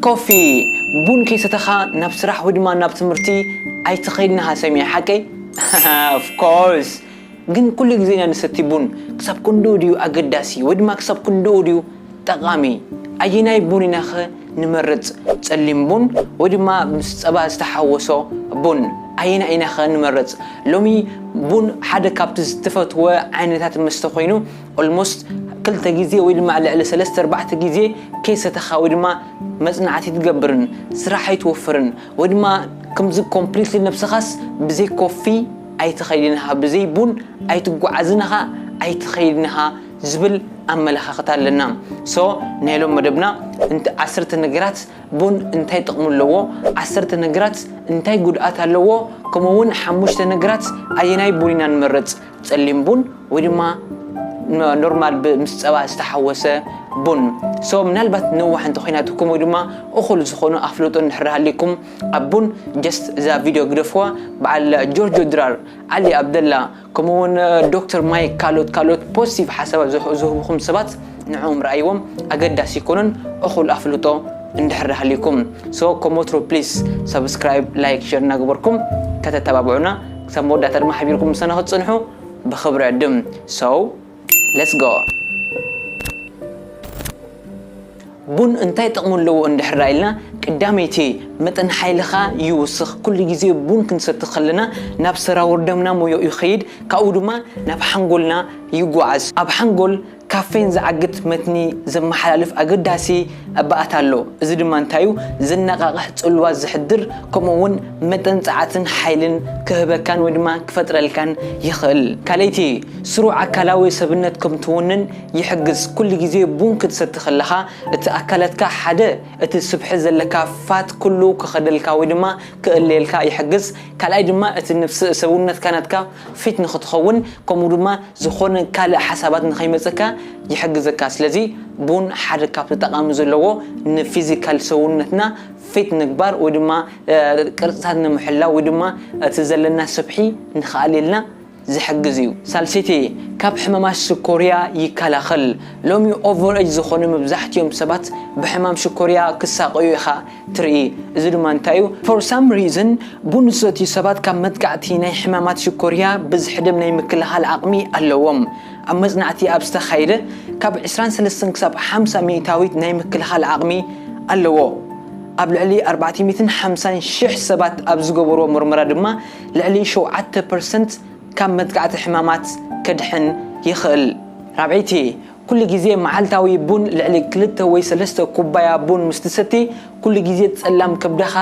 ኮፊ፣ ቡን ከይሰተኻ ናብ ስራሕ ወይ ድማ ናብ ትምህርቲ ኣይትኸይድን ኢኻ ሰሚዐ፣ ሓቀይ? Of course። ግን ኩሉ ግዜ ኢና ንሰቲ ቡን። ክሳብ ክንድኡ ድዩ ኣገዳሲ ወይ ድማ ክሳብ ክንድኡ ድዩ ጠቓሚ? ኣየናይ ቡን ኢናኸ ንመርጽ? ጸሊም ቡን ወይ ድማ ምስ ጸባ ዝተሓወሶ ቡን? ኣየና ኢናኸ ንመርጽ? ሎሚ ቡን ሓደ ካብቲ ዝትፈትወ ዓይነታት መስተ ኮይኑ፣ ኦልሞስት ክልተ ግዜ ወይ ድማ ልዕሊ ሰለስተ ኣርባዕተ ግዜ ከይሰተኻ ወይ ድማ መጽናዕቲ ትገብርን ስራሕ ኣይትወፍርን ወይ ድማ ከምዚ ኮምፕሊትሊ ነብስኻስ ብዘይ ኮፊ ኣይትኸይድን ኢኻ፣ ብዘይ ቡን ኣይትጓዓዝን ኢኻ፣ ኣይትኸይድን ኢኻ ዝብል ኣመለኻኽታ ኣለና። ሶ ናይ ሎም መደብና እንተ ዓሰርተ ነገራት ቡን እንታይ ጥቕሚ ኣለዎ፣ ዓሰርተ ነገራት እንታይ ጉድኣት ኣለዎ፣ ከምኡ እውን ሓሙሽተ ነገራት ኣየናይ ቡን ኢና ንመርጽ፣ ጸሊም ቡን ወይ ድማ ኖ- ኖርማል ብ- ምስ ጸባ ዝተሓወሰ ቡን። ሶ ምናልባት ነዋሕ እንተኮይናትኩም ወይ ድማ እኹል ዝኾኑ ኣፍልጦ እንድሕር ሃሊኩም ኣብ ቡን ጀስት እዛ ቪድዮ ግደፍዋ። በዓል ጆርጆ ድራር፣ ዓሊ ኣብደላ፣ ከምኡ እውን ዶክተር ማይክ ካልኦት ካልኦት ፖዚቲቭ ሓሳባት ዝህ- ዝህቡኹም ሰባት ንዕኦም ረኣይዎም፣ ኣገዳሲ ኣይኮኑን። እኹል ኣፍልጦ እንድሕር ሃሊኩም። ሶ ኮሞትሮ ፕሊስ ሰብስክራይብ፣ ላይክ፣ ሸር እናገበርኩም ከተተባብዑና ክሳብ መወዳእታ ድማ ሓቢርኩም ምሳና ክትጽንሑ ብኽብሪ ዕድም። So let's go። ቡን እንታይ ጥቕሚ ኣለዎ እንድሕር ኢልና፣ ቀዳመይቲ መጠን ሓይልኻ ይውስኽ። ኩሉ ግዜ ቡን ክንሰቲ ከለና ናብ ሰራውር ደምና ሞዮ ይኸይድ፣ ካብኡ ድማ ናብ ሓንጎልና ይጓዓዝ። ኣብ ሓንጎል ካፌን ዝዓግት መትኒ ዘመሓላልፍ ኣገዳሲ ባእታ ኣሎ። እዚ ድማ እንታይ እዩ? ዘነቓቕሕ ጽልዋ ዝሕድር፣ ከምኡ እውን መጠን ጸዓትን ሓይልን ክህበካን ወይ ድማ ክፈጥረልካን ይኽእል። ካልኣይቲ፣ ስሩዕ ኣካላዊ ሰብነት ከም ትውንን ይሕግዝ። ኩሉ ግዜ ቡን ክትሰቲ ከለኻ እቲ ኣካላትካ ሓደ እቲ ስብሒ ዘለካ ፋት ኩሉ ክኸደልካ ወይ ድማ ክእለየልካ ይሕግዝ። ካልኣይ ድማ እቲ ንፍስ ሰውነትካ ናትካ ፊት ንክትኸውን ከምኡ ድማ ዝኾነ ካልእ ሓሳባት ንኸይመፀካ ይሕግዘካ። ስለዚ ቡን ሓደ ካብቲ ጠቓሚ ዘለዎ ንፊዚካል ሰውነትና ፊት ንግባር ወይ ድማ ቅርፅታት ንምሕላው ወይ ድማ እቲ ዘለና ስብሒ ንኽኣልየልና ዝሕግዝ እዩ። ሳልሰይቲ ካብ ሕማማት ሽኮርያ ይከላኸል። ሎሚ ኦቨር ኤጅ ዝኾኑ መብዛሕትኦም ሰባት ብሕማም ሽኮርያ ክሳቐዩ ኢኻ ትርኢ። እዚ ድማ እንታይ እዩ? For some reason ቡን ዝሰትዩ ሰባት ካብ መጥቃዕቲ ናይ ሕማማት ሽኮርያ ብዝሒ ደም ናይ ምክልኻል ዓቕሚ ኣለዎም። ኣብ መጽናዕቲ ኣብ ዝተኻየደ ካብ ዕስራን ሰለስተን ክሳብ ሓምሳ ሚእታዊት ናይ ምክልኻል ዓቕሚ ኣለዎ። ኣብ ልዕሊ ኣርባዕተ ሚእትን ሓምሳን ሽሕ ሰባት ኣብ ዝገበርዎ ምርመራ ድማ ልዕሊ ሸውዓተ ፐርሰንት ካብ መጥቃዕቲ ሕማማት ከድሕን ይኽእል። ራብዐይቲ፣ ኩሉ ግዜ መዓልታዊ ቡን ልዕሊ ክልተ ወይ ሰለስተ ኩባያ ቡን ምስ ትሰቲ ኩሉ ግዜ ጸላም ከብድኻ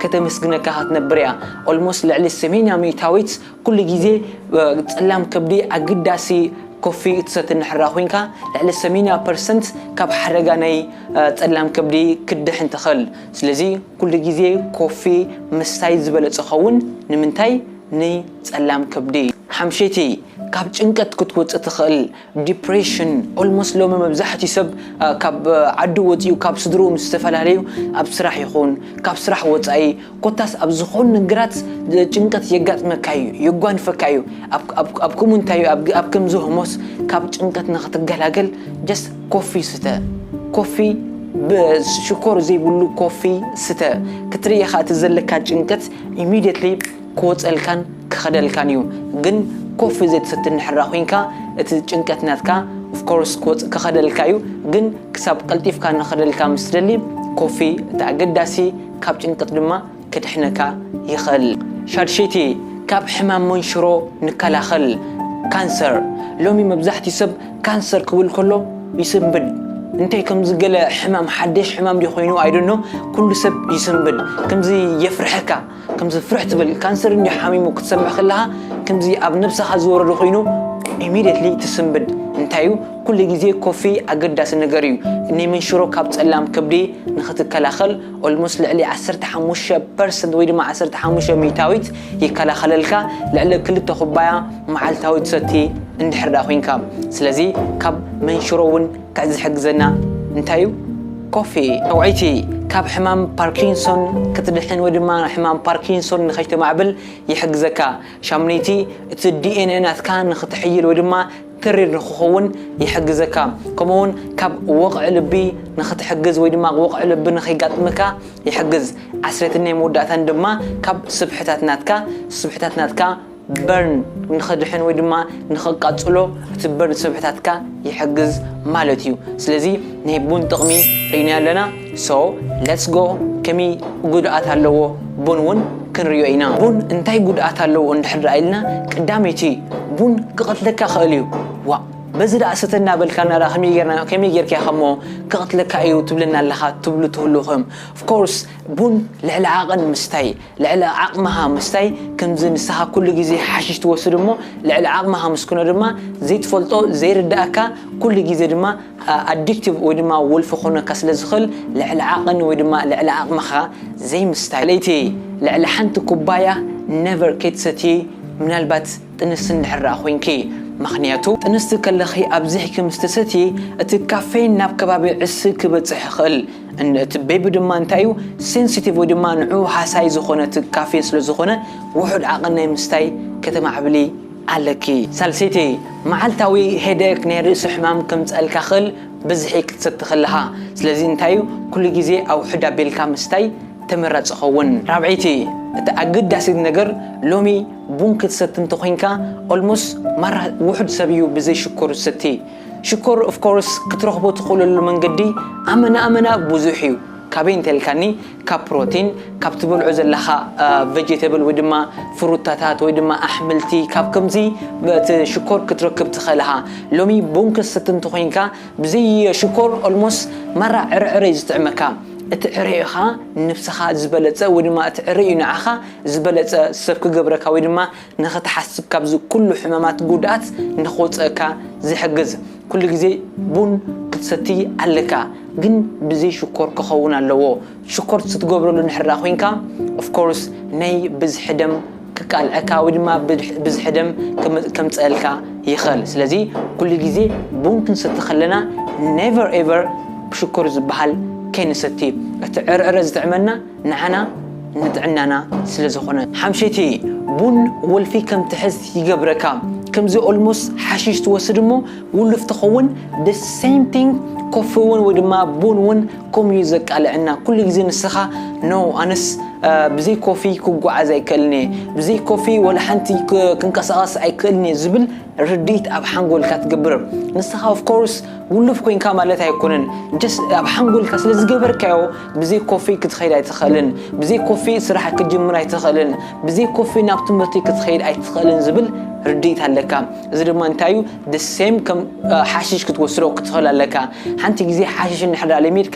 ከተመስግነካ ክትነብር እያ። ኦልሞስት ልዕሊ ሰማንያ ሚእታዊት ኩሉ ግዜ ጸላም ከብዲ ኣገዳሲ ኮፊ ክትሰቲ እንድሕር ኮይንካ ልዕሊ ሰማንያ ፐርሰንት ካብ ሓደጋ ናይ ጸላም ከብዲ ክትድሕን ትኽእል። ስለዚ ኩሉ ግዜ ኮፊ ምስታይ ዝበለጸ ኸውን ንምንታይ ንጸላም ከብዲ። ሓምሸይቲ ካብ ጭንቀት ክትወጽእ ትኽእል። ዲፕሬሽን ኦልሞስት ሎሚ መብዛሕትኡ ሰብ ካብ ዓዱ ወፂኡ ካብ ስድርኡ ምስ ዝተፈላለዩ ኣብ ስራሕ ይኹን ካብ ስራሕ ወፃኢ ኮታስ ኣብ ዝኾኑ ነገራት ጭንቀት የጋጥመካ እዩ፣ የጓንፈካ እዩ። ኣብ ከምኡ እንታይ እዩ? ኣብ ከምዚ ህሞት ካብ ጭንቀት ንክትገላገል ጀስት ኮፊ ስተ። ኮፊ ብሽኮር ዘይብሉ ኮፊ ስተ። ክትርኢ ኢኻ እቲ ዘለካ ጭንቀት ኢሚድየትሊ ክወፀልካን ክኸደልካን እዩ። ግን ኮፊ ዘይትሰቲ እንድሕራ ኮይንካ እቲ ጭንቀት ናትካ ኦፍኮርስ ክኸደልካ እዩ። ግን ክሳብ ቀልጢፍካ ንኸደልካ ምስ ትደሊ ኮፊ እቲ ኣገዳሲ ካብ ጭንቀት ድማ ክድሕነካ ይኽእል። ሻድሸይቲ ካብ ሕማም መንሽሮ ንከላኸል። ካንሰር ሎሚ መብዛሕትኡ ሰብ ካንሰር ክብል ከሎ ይስንብድ። እንታይ ከምዚ ገለ ሕማም ሓደሽ ሕማም ድዩ ኮይኑ ኣይደኖ ኩሉ ሰብ ይስንብድ። ከምዚ የፍርሐካ ከምዚ ፍርሕ ትብል ካንሰር እንዲ ሓሚሙ ክትሰምዕ ከለኻ ከምዚ ኣብ ነብስኻ ዝወረደ ኮይኑ ኢሚድየትሊ ትስንብድ። እንታይ እዩ ኩሉ ግዜ ኮፊ ኣገዳሲ ነገር እዩ። ናይ መንሽሮ ካብ ጸላም ከብዲ ንኽትከላኸል ኦልሞስት ልዕሊ ዓሰርተ ሓሙሽተ ፐርሰንት ወይ ድማ ዓሰርተ ሓሙሽተ ሚእታዊት ይከላኸለልካ። ልዕሊ ክልተ ኩባያ መዓልታዊ ትሰቲ እንድሕር ዳ ኮይንካ ስለዚ ካብ መንሽሮ እውን ካብ ዝሕግዘና እንታይ እዩ ኮፊ። ሸውዓይቲ ካብ ሕማም ፓርኪንሶን ክትድሕን ወይ ድማ ሕማም ፓርኪንሶን ንኸይተማዕብል ይሕግዘካ። ሻምነይቲ እቲ ዲኤንኤ ናትካ ንኽትሕይል ወይ ድማ ትሪር ንክኸውን ይሕግዘካ። ከምኡውን ካብ ወቕዒ ልቢ ንክትሕግዝ ወይ ድማ ወቕዒ ልቢ ንከይጋጥመካ ይሕግዝ። ዓስሬትን ናይ መወዳእታን ድማ ካብ ስብሕታት ናትካ ስብሕታት ናትካ በርን ንኸድሕን ወይ ድማ ንኸቃጽሎ እቲ በርን ስብሕታትካ ይሕግዝ ማለት እዩ። ስለዚ ናይ ቡን ጥቕሚ ርኢና ኣለና። So let's go። ከመይ ጉድኣት ኣለዎ ቡን እውን ክንሪኦ ኢና። ቡን እንታይ ጉድኣት ኣለዎ እንድሕር ደኣ ኢልና፣ ቀዳመይቲ ቡን ክቐትለካ ክእል እዩ። ዋ በዚ ደኣ ሰተ እናበልካ እና ደኣ ከመይ ጌርና ከመይ ጌርካ ኢኻ እሞ ክቐትለካ እዩ ትብለና ኣለኻ ትብሉ ትህልኹም። Of course ቡን ልዕሊ ዓቐን ምስታይ ልዕሊ ዓቕምኻ ምስታይ ከምዚ ንስኻ ኩሉ ግዜ ሓሽሽ ትወስድ እሞ ልዕሊ ዓቕምኻ ምስ ኩነ ድማ ዘይትፈልጦ ዘይርዳእካ ኩሉ ግዜ ድማ ኣዲክቲቭ ወይ ድማ ወልፊ ክኾነካ ስለ ዝኽእል ልዕሊ ዓቐን ወይ ድማ ልዕሊ ዓቕምኻ ዘይምስታይ። ለይቲ ልዕሊ ሓንቲ ኩባያ ነቨር ከይትሰትይ ምናልባት ጥንስቲ እንድሕር ደኣ ኮይንኪ። ምኽንያቱ ጥንስቲ ከለኺ ኣብዚሕኪ ምስ ተሰትዪ እቲ ካፌን ናብ ከባቢ ዕስብ ክበጽሕ ይኽእል። እን- እቲ ቤቢ ድማ እንታይ እዩ ሴንሲቲቭ ወይ ድማ ንዑ ሃሳይ ዝኾነ እቲ ካፌን ስለ ዝኾነ ውሑድ ዓቐን ናይ ምስታይ ከተማዕብሊ ኣለኪ። ሳልሰይቲ መዓልታዊ ሄደክ ናይ ርእሲ ሕማም ከምፀልካ ክእል ብዝሒ ክትሰቲ ከለኻ። ስለዚ እንታይ እዩ ኩሉ ግዜ ኣብ ውሑድ ኣቢልካ ምስታይ ተመራፂ ኸውን። ራብዐይቲ እቲ ኣገዳሲት ነገር ሎሚ ቡን ክትሰቲ እንተኮይንካ ኦልሞስ ማራ ውሑድ ሰብ እዩ ብዘይ ሽኮር ዝሰቲ። ሽኮር ኦፍኮርስ ክትረኽቦ ትኽእለሉ መንገዲ ኣመና ኣመና ብዙሕ እዩ። ካበይ እንተልካኒ ካብ ፕሮቲን ካብ ትበልዖ ዘለኻ ቬጀተብል ወይ ድማ ፍሩታታት ወይ ድማ ኣሕምልቲ ካብ ከምዚ እቲ ሽኮር ክትረክብ ትኽእልኻ። ሎሚ ቡን ክትሰቲ እንተኮይንካ ብዘይ ሽኮር ኦልሞስ ማራ ዕረዕረ እዩ ዝጥዕመካ። እቲ ዕረ እዩ ኸዓ ንብስኻ ዝበለፀ ወይ ድማ እቲ ዕረ እዩ ንዓኻ ዝበለፀ ሰብ ክገብረካ ወይ ድማ ንኽትሓስብ ካብዚ ኩሉ ሕማማት ጉድኣት ንኽወፀእካ ዝሕግዝ። ኩሉ ግዜ ቡን ክትሰቲ ኣለካ፣ ግን ብዘይ ሽኮር ክኸውን ኣለዎ። ሽኮር ክትገብረሉ እንድሕር ኮይንካ ኦፍኮርስ ናይ ብዝሒ ደም ክቃልዐካ ወይ ድማ ብዝሒ ደም ከምፀእልካ ይኽእል። ስለዚ ኩሉ ግዜ ቡን ክንሰቲ ከለና ኔቨር ኤቨር ሽኮር ዝበሃል ከይንሰቲ። እቲ ዕርዕረ ዝጥዕመና ንዓና ንጥዕናና ስለ ዝኾነ። ሓምሸይቲ ቡን ወልፊ ከም ትሕዝ ይገብረካ። ከምዚ ኦልሞስ ሓሽሽ ትወስድ እሞ ውልፍ ትኸውን። The same thing ኮፊ እውን ወይ ድማ ቡን እውን ከምኡ እዩ ዘቃልዐና። ኩሉ ግዜ ንስኻ ኖ ኣነስ ብዘይ ኮፊ ክጓዓዝ ኣይክእልን እየ፣ ብዘይ ኮፊ ወላ ሓንቲ ክንቀሳቐስ ኣይክእልን እየ ዝብል ርድኢት ኣብ ሓንጎልካ ትገብር። ንስኻ ኦፍኮርስ ውሉፍ ኮይንካ ማለት ኣይኮነን፣ ጀስት ኣብ ሓንጎልካ ስለ ዝገበርካዮ ብዘይ ኮፊ ክትኸይድ ኣይትኽእልን፣ ብዘይ ኮፊ ስራሕ ክትጅምር ኣይትኽእልን፣ ብዘይ ኮፊ ናብ ትምህርቲ ክትኸይድ ኣይትኽእልን ዝብል ርድኢት ኣለካ። እዚ ድማ እንታይ እዩ? The same ከም ሓሽሽ ክትወስዶ ክትኽእል ኣለካ። ሓንቲ ግዜ ሓሽሽ እንድሕር ለሚድካ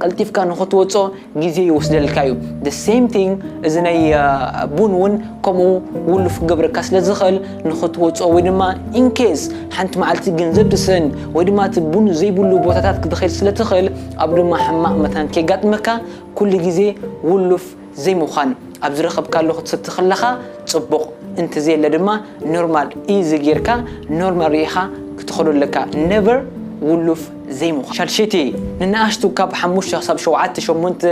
ቀልጢፍካ ንኽትወጾ ግዜ ይወስደልካ እዩ። The same thing እዚ ናይ ቡን እውን ከምኡ ውሉፍ ክገብረካ ስለ ዝኽእል ንኽትወፅኦ ወይ ድማ ኢንኬስ ሓንቲ መዓልቲ ገንዘብ ትስእን ወይ ድማ እቲ ቡን ዘይብሉ ቦታታት ክትኸይድ ስለ ትኽእል ኣብ ድማ ሕማቕ መታን ከየጋጥመካ ኩሉ ግዜ ውሉፍ ዘይምዃን። ኣብ ዝረኸብካሉ ክትሰቲ ከለኻ ፅቡቕ፣ እንተዘየለ ድማ ኖርማል ኢዚ ጌርካ ኖርማል ርኢኻ ክትኸዶ ኣለካ። ነቨር ውሉፍ ዘይምዃን። ሻድሸይቲ ንንኣሽቱ ካብ ሓሙሽተ ክሳብ ሸውዓተ ሸሞንተ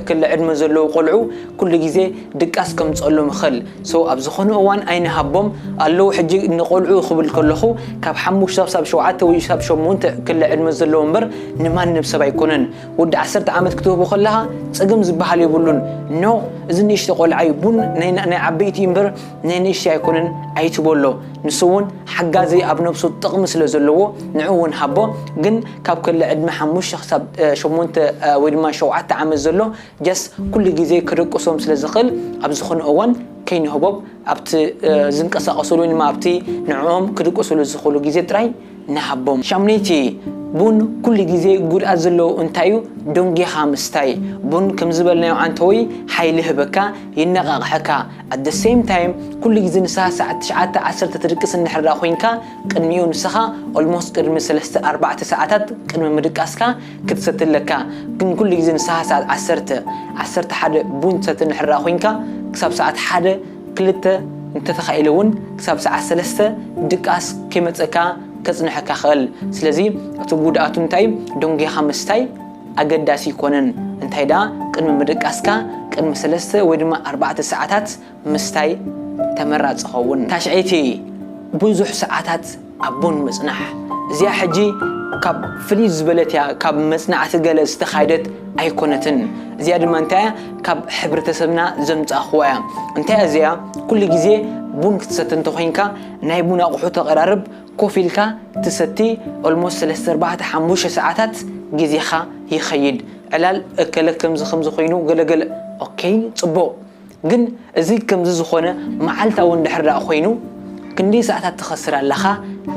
ክሊ ዕድመ ዘለዉ ቆልዑ ኩሉ ግዜ ድቃስ ከምፅኦሎም ይኽእል። So ኣብ ዝኾነ እዋን ኣይንሃቦም ኣለዉ። ሕጂ ንቆልዑ ክብል ከለኹ ካብ ሓሙሽተ ክሳብ ሸውዓተ ወይ ክሳብ ሸሞንተ ክሊ ዕድመ ዘለዉ እምበር ንማንም ሰብ ኣይኮነን። ወዲ ዓሰርተ ዓመት ክትህቦ ከለኻ ጸገም ዝበሃል የብሉን። ኖ እዚ ንእሽቶ ቆልዓ እዩ ቡን ናይ ናይ ዓበይቲ እምበር ናይ ንእሽቶ ኣይኮነን ኣይትበሎ። ንሱ እውን ሓጋዚ ኣብ ነብሱ ጥቕሚ ስለ ዘለዎ ንዑ እውን ሃቦ። ግን ካብ ከለ ዕድመ ሓሙሽተ ክሳብ ሸሞንተ ወይ ድማ ሸውዓተ ዓመት ዘሎ ጀስ ኩሉ ግዜ ክድቅሶም ስለ ዝኽእል ኣብ ዝኾነ እዋን ከይንህቦም ኣብቲ ዝንቀሳቐስሉ ወይ ድማ ኣብቲ ንዕኦም ክድቅስሉ ዝኽእሉ ግዜ ጥራይ ንሃቦም። ሻምነይቲ ቡን ኩሉ ግዜ ጉድኣት ዘለዎ እንታይ እዩ? ደንጊኻ ምስታይ። ቡን ከም ዝበልናዮ ዓንተወይ ሓይሊ ህበካ፣ ይነቓቕሐካ። At the same time ኩሉ ግዜ ንስኻ ሰዓት ትሽዓተ ዓሰርተ ትድቅስ እንድሕር ደኣ ኮይንካ ቅድሚኡ ንስኻ ኦልሞስት ቅድሚ ሰለስተ ኣርባዕተ ሰዓታት ቅድሚ ምድቃስካ ክትሰቲ ኣለካ። ግን ኩሉ ግዜ ንስኻ ሰዓት ዓሰርተ ዓሰርተ ሓደ ቡን ትሰቲ እንድሕር ደኣ ኮይንካ ክሳብ ሰዓት ሓደ ክልተ እንተተኻኢለ እውን ክሳብ ሰዓት ሰለስተ ድቃስ ከይመፀካ ከፅንሐካ ክእል። ስለዚ እቲ ጉድኣቱ እንታይ? ደንጊኻ ምስታይ ኣገዳሲ ይኮነን። እንታይ ደኣ ቅድሚ ምድቃስካ ቅድሚ ሰለስተ ወይ ድማ ኣርባዕተ ሰዓታት ምስታይ ተመራፂ ኸውን። ታሽዐይቲ ብዙሕ ሰዓታት ኣብ ቡን ምጽናሕ። እዚኣ ሕጂ ካብ ፍልይ ዝበለት እያ፣ ካብ መጽናዕቲ ገለ ዝተኻየደት ኣይኮነትን። እዚኣ ድማ እንታይ እያ? ካብ ሕብረተሰብና ዘምጻእኽዋ እያ። እንታይ እያ እዚኣ? ኩሉ ግዜ ቡን ክትሰቲ እንተኾይንካ፣ ናይ ቡን ኣቑሑ ተቐራርብ፣ ኮፍ ኢልካ ትሰቲ፣ ኦልሞስት ሰለስተ፣ ኣርባዕተ፣ ሓሙሽተ ሰዓታት ግዜኻ ይኸይድ። ዕላል እከለ ከምዚ ከምዚ ኮይኑ ገለገለ። ኦኬ፣ ጽቡቕ። ግን እዚ ከምዚ ዝኾነ መዓልታዊ እንድሕር ደኣ ኮይኑ፣ ክንደይ ሰዓታት ትኸስር ኣለኻ?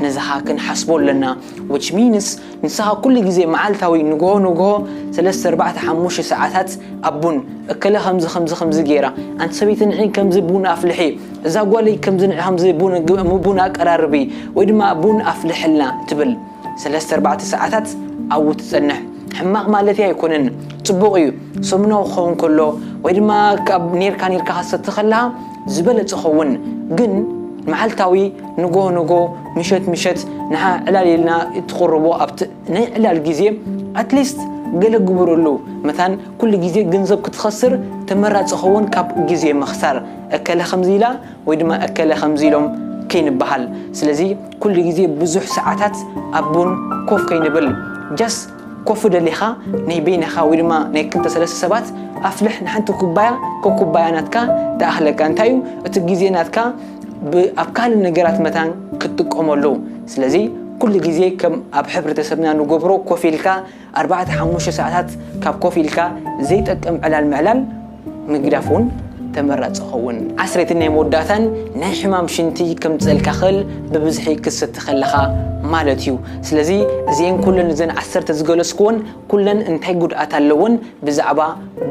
ነዚ ኸኣ ክንሓስቦ ኣለና። Which means ንስኻ ኩሉ ግዜ መዓልታዊ ንግሆ ንግሆ ሰለስተ፣ ኣርባዕተ፣ ሓሙሽተ ሰዓታት ኣብ ቡን፣ እከለ ከምዚ ከምዚ ከምዚ ገይራ፣ ኣንቲ ሰበይቲ ንዒ ከምዚ ቡን ኣፍልሒ፣ እዛ ጓለይ ከምዚ ንዒ ከምዚ ቡን ግ-፣ ቡን ኣቀራርቢ፣ ወይ ድማ ቡን ኣፍልሕልና ትብል፣ ሰለስተ ኣርባዕተ ሰዓታት ኣብኡ ትጸንሕ። ሕማቕ ማለት ኣይኮነን፣ ጽቡቕ እዩ። ሰሙናዊ ክኸውን ከሎ ወይ ድማ ካብ ኔርካ ኔርካ ክትሰቲ ከለኻ ዝበለጸ ኸውን። ግን መዓልታዊ ንጎ ንጎ፣ ምሸት ምሸት ንዓ ዕላል ኢልና ትቕርቦ ኣብቲ ናይ ዕላል ግዜ ኣትሊስት ገለ ግበረሉ። መታን ኩሉ ግዜ ገንዘብ ክትኸስር ተመራጺ ኸውን ካብ ግዜ ምኽሳር። እከለ ከምዚ ኢላ ወይ ድማ እከለ ከምዚ ኢሎም ከይንበሃል። ስለዚ ኩሉ ግዜ ብዙሕ ሰዓታት ኣብ ቡን ኮፍ ከይንብል። ጀስት ኮፍ ደሊኻ ናይ በይንኻ ወይ ድማ ናይ ክልተ ሰለስተ ሰባት ኣፍልሕ፣ ንሓንቲ ኩባያ፣ ኮክ ኩባያ ናትካ ትኣኽለካ። እንታይ እዩ እቲ ግዜ ናትካ ብ-፣ ኣብ ካልእ ነገራት መታን ክትጥቀመሉ። ስለዚ ኩሉ ግዜ ከም ኣብ ሕብረተሰብና ንገብሮ ኮፍ ኢልካ ኣርባዕተ ሓሙሽተ ሰዓታት ካብ ኮፍ ኢልካ ዘይጠቅም ዕላል ምዕላል ምግዳፍ እውን ተመራጺ ይኸውን። ዓስረይትን ናይ መወዳእታን ናይ ሕማም ሽንቲ ከምጽእልካ ክእል ብብዝሒ ክትሰቲ ከለኻ ማለት እዩ። ስለዚ እዚኤን ኩለን እዘን ዓሰርተ ዝገለጽኩወን ኩለን እንታይ ጉድኣት ኣለወን ብዛዕባ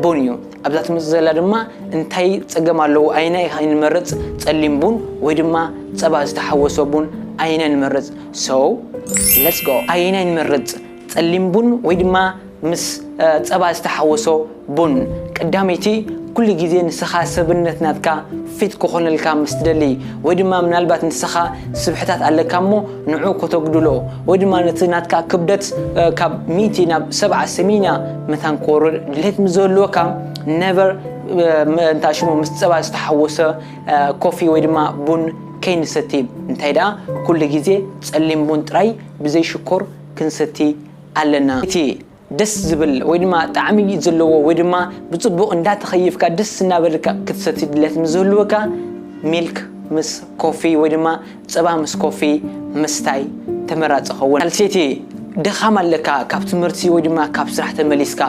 ቡን እዩ። ኣብዛ ትመጽእ ዘላ ድማ እንታይ ጸገም ኣለዎ፣ ኣየናይ ኢኻ ንመርጽ፣ ጸሊም ቡን ወይ ድማ ጸባ ዝተሓወሶ ቡን ኣየናይ ንመርጽ? So let's go። ኣየናይ ንመርጽ? ጸሊም ቡን ወይ ድማ ምስ፣ እ፣ ጸባ ዝተሓወሶ ቡን። ቀዳመይቲ፣ ኩሉ ግዜ ንስኻ ሰብነት ናትካ ፊት ክኾነልካ ምስ ትደሊ፣ ወይ ድማ ምናልባት ንስኻ ስብሕታት ኣለካ እሞ ንዑ ከተጉድሎ፣ ወይ ድማ ነቲ ናትካ ክብደት፣ እ፣ ካብ ሚእቲ ናብ ሰብዓ ሰማንያ መታን ክወርድ ድሌት ምስ ዝህልወካ፣ ነቨር፣ እ፣ ም-፣ እንታይ ሽሙ፣ ምስ ጸባ ዝተሓወሰ፣ እ፣ ኮፊ ወይ ድማ ቡን ከይንሰቲ። እንታይ ደኣ፣ ኩሉ ግዜ ጸሊም ቡን ጥራይ ብዘይ ሽኮር ክንሰቲ ኣለና። እቲ ደስ ዝብል ወይ ድማ ጣዕሚ ዘለዎ ወይ ድማ ብጽቡቕ እንዳተኸይፍካ ደስ እናበልካ ክትሰቲ ድሌት ምስ ዝህልወካ፣ ሚልክ ምስ ኮፊ ወይ ድማ ጸባ ምስ ኮፊ ምስታይ ተመራጺ ይኸውን። ካልሰይቲ፣ ድኻም ኣለካ፣ ካብ ትምህርቲ ወይ ድማ ካብ ስራሕ ተመሊስካ፣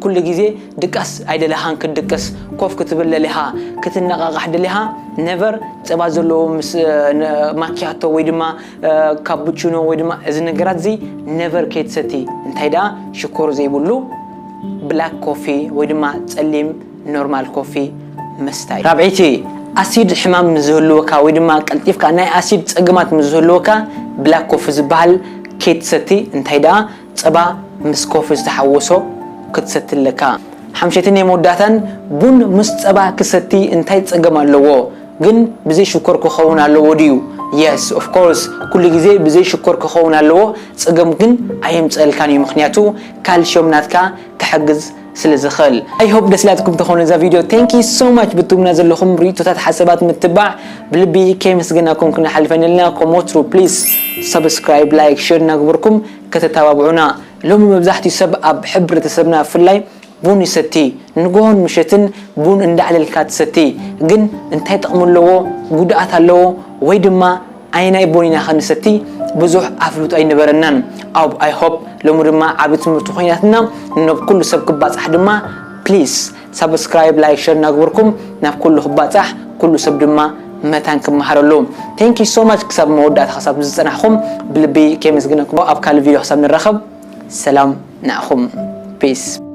ኩሉ ግዜ ድቃስ ኣይደለኻን ክትድቅስ፣ ኮፍ ክትብል ደሊኻ፣ ክትነቓቓሕ ደሊኻ፣ ነቨር ጸባ ዘለዎ ምስ፣ እ፣ ን-፣ ማኪያቶ ወይ ድማ፣ እ፣ ካፑቺኖ ወይ ድማ እዚ ነገራት እዚ ነቨር ከይትሰቲ። እንታይ ደኣ ሽኮር ዘይብሉ ብላክ ኮፊ ወይ ድማ ጸሊም ኖርማል ኮፊ ምስታይ። ራብዐይቲ፣ ኣሲድ ሕማም ምስ ዝህልወካ ወይ ድማ ቀልጢፍካ ናይ ኣሲድ ጸገማት ምስ ዝህልወካ ብላክ ኮፊ ዝበሃል ከይትሰቲ። እንታይ ደኣ ጸባ ምስ ኮፊ ዝተሓወሶ ክትሰቲ ኣለካ። ሓምሸይትን ናይ መወዳእታን፣ ቡን ምስ ጸባ ክሰቲ እንታይ ጸገም ኣለዎ? ግን ብዘይ ሽኮር ክኸውን ኣለዎ ድዩ? የስ፣ ኦፍ ኮርስ፣ ኩሉ ግዜ ብዘይ ሽኮር ክኸውን ኣለዎ። ጸገም ግን ኣየምጸልካን እዩ፣ ምኽንያቱ ካልሽዮም ናትካ ክሕግዝ ስለ ዝኽእል። I hope ደስ ኢላትኩም ተኾነ እዛ ቪድዮ። Thank you so much ብትብሉና ዘለኹም ርእይቶታት፣ ሓሳባት፣ ምትባዕ ብልቢ ከየመስገናኩም ክንሓልፍ ኣይንደልን። ከም ወትሩ ፕሊዝ ሰብስክራይብ፣ ላይክ፣ ሼር እናግበርኩም ከተተባብዑና። ሎሚ መብዛሕትኡ ሰብ ኣብ ሕብረተሰብና ብፍላይ ቡን ይሰቲ። ንግሆን ምሸትን ቡን እንዳዕለልካ ትሰቲ። ግን እንታይ ጥቕሚ ኣለዎ? ጉድኣት ኣለዎ? ወይ ድማ ኣየናይ ቡን ኢና ክንሰቲ ብዙሕ ኣፍልጦ ኣይነበረናን። ኣብ፣ I hope ሎሚ ድማ ዓቢ ትምህርቲ ኮይናትና፣ ናብ ኩሉ ሰብ ክባጻሕ ድማ ፕሊዝ ሰብስክራይብ፣ ላይክ፣ ሸር እናግበርኩም ናብ ኩሉ ክባጻሕ፣ ኩሉ ሰብ ድማ መታን ክመሃረሉ። Thank you so much ክሳብ መወዳእታ ክሳብ ዝጸናሕኩም ብልቢ ከየመስግነኩም። ኣብ ካልእ ቪድዮ ክሳብ ንራኸብ ሰላም ንዓኹም። ፒስ።